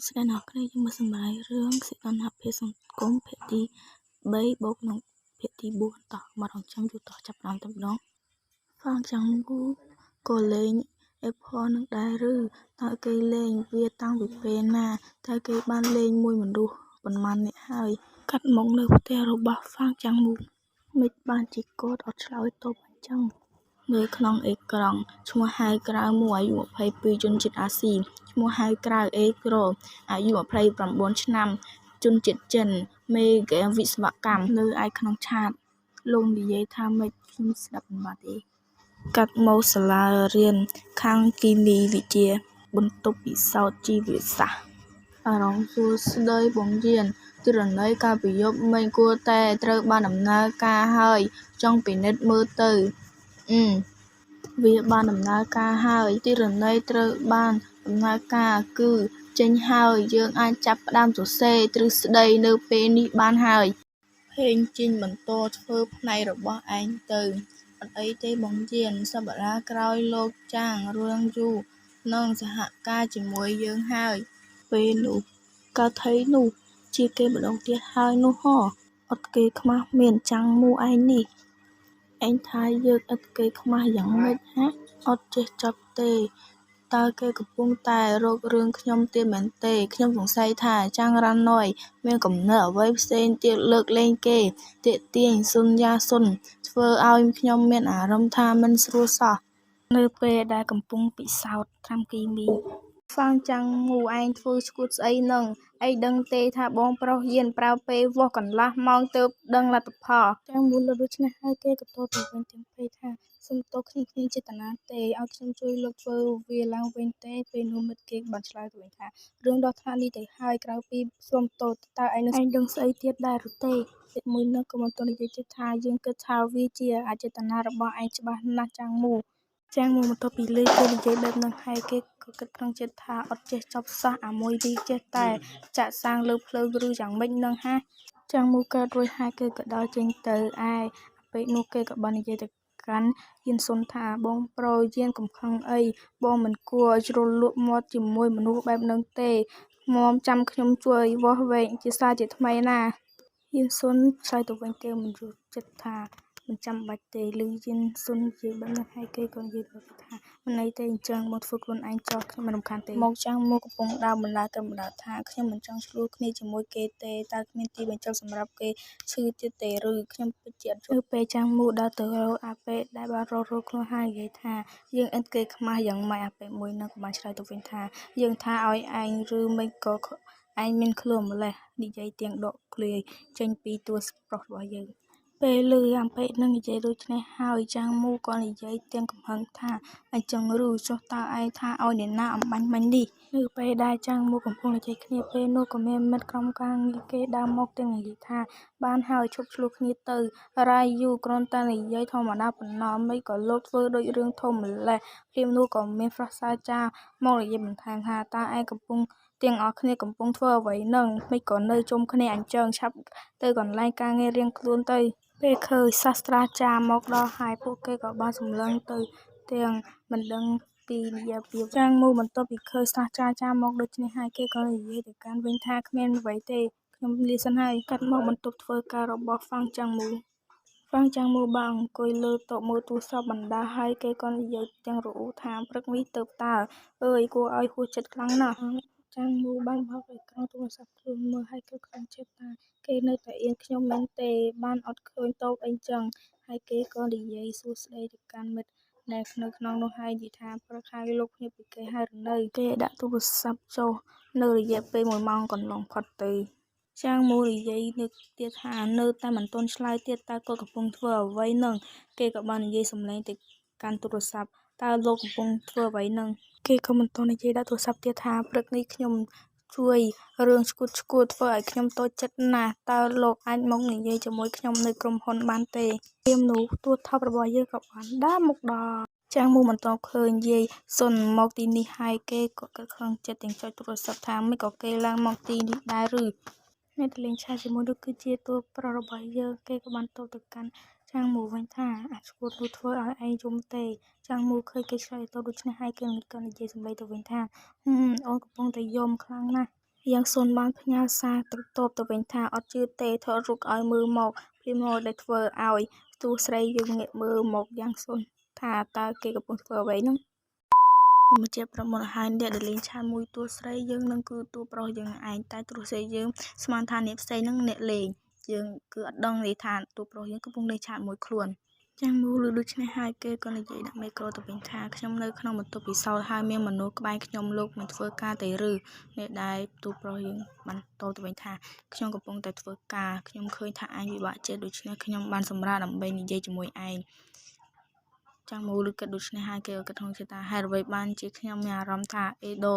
ស្ដីអ្នកគ្នាយើងមកសម្រាយរឿងសីតុណ្ហភាពសង្គមភាគទី3បូកនឹងភាគទី4តោះមករងចាំយូរតោះចាប់ផ្ដើមតែម្ដងហ្វាងចាំងមូក៏លេង Apple នឹងដែរឬតើគេលេងវាតាំងពីពេលណាតើគេបានលេងមួយមនុស្សប៉ុន្មាននាក់ហើយកាត់មកនៅផ្ទះរបស់ហ្វាងចាំងមូមិនបានជាគាត់អត់ឆ្លើយតបអញ្ចឹងនៅក្នុងអេក្រង់ឈ្មោះហៅក្រៅមួយអាយុ22ជនជាតិអាស៊ីឈ្មោះហៅក្រៅអេក្រូអាយុ29ឆ្នាំជនជាតិចិនមេហ្គេមវិស្វកម្មនៅឯក្នុងឆាតលោកនិយាយថាម៉េចខ្ញុំស្ដាប់មិនបានទេកាត់មកសាលារៀនខាងគីមីវិទ្យាបន្ទប់ពិសោធន៍ជីវសាស្ត្រអារម្មណ៍សួស្តីបងយានទិន្នន័យកាលពីយប់មិញគួរតែត្រូវបានដំណើរការហើយចង់ពិនិត្យមើលទៅអឺវាបានដំណើរការហើយទិន្នន័យត្រូវបានដំណើរការគឺចេញហើយយើងអាចចាប់ផ្ដើមសរសេរទ្រឹស្ដីនៅពេលនេះបានហើយផេងជីនបន្តធ្វើផ្នែករបស់ឯងទៅអត់អីទេបងយានសប្តាហ៍ក្រោយលោកចាងរឿងយូនឹងសហការជាមួយយើងហើយពេលនោះកើតថៃនោះជាគេម្ដងទៀតហើយនោះហ៎អត់គេខ្មាស់មានចាំងមូឯងនេះឯងថាយើងឥតគេខ្មាស់យ៉ាងម៉េចហាអត់ចេះចប់ទេតើគេកំពុងតែរករឿងខ្ញុំទៀតមែនទេខ្ញុំសង្ស័យថាចាំងរ៉ាណយមានគំនិតអ្វីផ្សេងទៀតលើកលែងគេទាក់ទាញស៊ុនយ៉ាស៊ុនធ្វើឲ្យខ្ញុំមានអារម្មណ៍ថាមិនស្រួលសោះនៅពេលដែលកំពុងពិសោធន៍ថ្នាំគីមីហ្វាងចាំងមូឯងធ្វើឈួតស្អីនឹងឯងដឹងទេថាបងប្រុសយានប្រើពេលវាស់កន្លះម៉ោងទើបដឹងលទ្ធផលចាំងមូលឺដូច្នេះហើយគេក៏តទៅវិញទាំងភ័យថាសុំទោសខ្ញុំគ្មានចេតនាទេឲ្យខ្ញុំជួយលោកធ្វើវាឡើងវិញទេពេលនោះមិត្តគេបានឆ្លើយទៅវិញថារឿងដល់ថ្នាក់នេះទៅហើយក្រៅពីសុំទោសតើឯងនឹងឯងដឹងស្អីទៀតដែរឬទេពេកមួយនោះក៏បន្តនិយាយទៀតថាយើងគិតថាវាជាអចេតនារបស់ឯងច្បាស់ណាស់ចាំងមូចាំងមូបន្ទាប់ពីឮគេនិយាយបែបហ្នឹងហើយគេក៏គិតក្នុងចិត្តថាអត់ចេះចប់សោះអាមួយនេះចេះតែចាក់សាំងលើភ្លើងឬយ៉ាងម៉េចនឹងហាចាំងមូកើតរួចហើយគេក៏ដើរចេញទៅឯអាពេលនោះគេក៏បាននិយាយទៅកាន់យានស៊ុនថាបងប្រុសយានកុំខឹងអីបងមិនគួរជ្រុលលក់មាត់ជាមួយមនុស្សបែបហ្នឹងទេមុំចាំខ្ញុំជួយវាស់វែងជាសារជាថ្មីណាយានស៊ុនឆ្លើយទៅវិញគេមិនយល់ចិត្តថាមិនចាំបាច់ទេឮយានស៊ុននិយាយបែបហ្នឹងហើយគេក៏និយាយទៅថាមិនអីទេអញ្ចឹងបងធ្វើខ្លួនឯងចោះខ្ញុំមិនរំខានទេមកចាំងមកកំពុងដើរបណ្ដើរទៅបណ្ដើរថាខ្ញុំមិនចង់ឈ្លោះគ្នាជាមួយគេទេតើគ្មានទីបញ្ចប់សម្រាប់គេឈឺទៀតទេឬខ្ញុំពិតជាអត់នៅពេលចាំងមូដើរទៅរកអាពេដែលបានរករខ្លួនហើយនិយាយថាយើងឥតគេខ្មាស់យ៉ាងម៉េចអាពេមួយនឹងក៏បានឆ្លើយទៅវិញថាយើងថាឲ្យឯងឬមិនក៏ឯងមានខ្លួនម្លេះនិយាយទាំងដកឃ្លាចេញពីតួប្រុសរបស់យើងពេលឮអំពេនឹងនិយាយដូច្នេះហើយចាំងមូក៏និយាយទាំងកំហឹងថាអញ្ចឹងឬចុះតើឯងថាឲ្យអ្នកណាអំបាញ់មិញនេះនៅពេលដែលចាំងមូកំពុងនិយាយគ្នាពេលនោះក៏មានមិត្តក្រុមការងារគេដើរមកទាំងនិយាយថាបានហើយឈប់ឈ្លោះគ្នាទៅរ៉ាយយូគ្រាន់តែនិយាយធម្មតាប៉ុណ្ណោះមិនក៏លោកធ្វើដូចរឿងធំម្ល៉េះភ្លាមនោះក៏មានហ្វ្រាសាចាមកនិយាយបន្ថែមថាតើឯងកំពុងទាំងអស់គ្នាកំពុងធ្វើអ្វីនឹងមិនក៏នៅជុំគ្នាអញ្ចឹងឆាប់ទៅកន្លែងការងាររៀងខ្លួនទៅពេលឃើញសាស្ត្រាចារ្យមកដល់ហើយពួកគេក៏បានសម្លឹងទៅទាំងមិនដឹងពីនិយាយពីចាំងមូបន្ទាប់ពីឃើញសាស្ត្រាចារ្យមកដូច្នេះហើយគេក៏និយាយទៅកាន់វិញថាគ្មានអ្វីទេខ្ញុំលាសិនហើយកាត់មកបន្ទប់ធ្វើការរបស់ហ្វាងចាំងមូហ្វាងចាំងមូបានអង្គុយលើតុមើលទូរស័ព្ទបណ្ដាហើយគេក៏និយាយទាំងរអ៊ូថាព្រឹកនេះទៅតើអើយគួរឲ្យហួសចិត្តខ្លាំងណាស់ចាំងមូបានបើកអេក្រង់ទូរស័ព្ទខ្លួនមើលហើយគិតក្នុងចិត្តថាគេនៅតែអៀនខ្ញុំមែនទេបានអត់ឃើញតបអីចឹងហើយគេក៏និយាយសួរស្ដីទៅកាន់មិត្តដែលនៅក្នុងនោះហើយនិយាយថាព្រឹកហើយលោកភ្ញាក់ពីគេហើយឬនៅគេដាក់ទូរស័ព្ទចុះនៅរយៈពេល1ម៉ោងកន្លងផុតទៅចាំងមូនិយាយនៅទៀតថានៅតែមិនទាន់ឆ្លើយទៀតតើគាត់កំពុងធ្វើអ្វីនឹងគេក៏បាននិយាយសំឡេងទៅកាន់ទូរស័ព្ទតើលោកកំពុងធ្វើអ្វីនឹងគេក៏មិនទាន់និយាយដាក់ទូរស័ព្ទទៀតថាព្រឹកនេះខ្ញុំជួយរឿងឈួតឈួតធ្វើឲ្យខ្ញុំតូចចិត្តណាស់តើលោកអាចមកនិយាយជាមួយខ្ញុំនៅក្រុមហ៊ុនបានទេព្រាមនោះទូថប់របស់យើងក៏បានដើរមកដល់ចាំងមូបន្តឃើញយាយសុនមកទីនេះហើយគេក៏គិតក្នុងចិត្តទាំងចុចទូរស័ព្ទថាមិនក៏គេឡើងមកទីនេះដែរឬអ្នកដែលលេងឆាជាមួយនោះគឺជាតួប្រុសរបស់យើងគេក៏បានតបទៅកាន់ចាំងមូវិញថាអាឈួតនោះធ្វើឲ្យឯងយំទេចាំងមូឃើញគេឆ្លើយតបដូច្នេះហើយគេក៏និយាយសម្ដីទៅវិញថាអូនកំពុងតែយំខ្លាំងណាស់ យ៉ាងស៊ុនបានផ្ញើសារទៅតបទៅវិញថាអត់ជឿទេថតរូបឲ្យមើលមកភ្លាមៗដែលធ្វើឲ្យតួស្រីយើងងាកមើលមកយ៉ាងស៊ុនថាតើគេកំពុងធ្វើអ្វីនោះខ្ញុំបញ្ជាក់ប្រាប់មុនឲ្យហើយអ្នកដែលលេងឆាតមួយតួស្រីយើងនឹងគឺតួប្រុសយើងឯងតែតួស្រីយើងស្មានថាអ្នកផ្សេងនឹងអ្នកលេងយើងគឺអត់ដឹងទេថាតួប្រុសយើងកំពុងលេងឆាតមួយខ្លួនចាំងមូលដូច្នេះហើយគេក៏និយាយដាក់មេក្រូទៅវិញថាខ្ញុំនៅក្នុងបន្ទប់ពិសោធន៍ហើយមានមនុស្សក្បែរខ្ញុំលោកមិនធ្វើការទេឬអ្នកដែលទូប្រុសយើងបានតបទៅវិញថាខ្ញុំកំពុងតែធ្វើការខ្ញុំឃើញថាឯងពិបាកចិត្តដូច្នេះខ្ញុំបានសម្រាកដើម្បីនិយាយជាមួយឯងចាំងមូលគិតដូច្នេះហើយគេក៏គិតក្នុងចិត្តថាហេតុអ្វីបានជាខ្ញុំមានអារម្មណ៍ថាអេដូ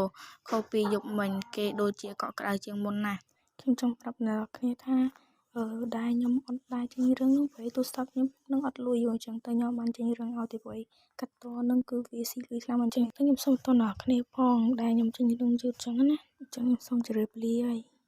ខុសពីយប់មិញគេដូចជាកក់ក្ដៅជាងមុនណាស់ខ្ញុំចង់ប្រាប់អ្នកនរគ្នាថាអឺដែលខ្ញុំអត់ដែរចេញរឿងនោះព្រោះទូរស័ព្ទខ្ញុំនឹងអត់លុយអញ្ចឹងទៅខ្ញុំបានចេញរឿងឲ្យទេព្រោះកាត់តនឹងគឺវាស៊ីលុយខ្លាំងអញ្ចឹងទៅខ្ញុំសូមតអ្នកគ្នាផងដែលខ្ញុំចេញរឿងយឺតអញ្ចឹងណាអញ្ចឹងខ្ញុំសូមជម្រាបលាហើយ។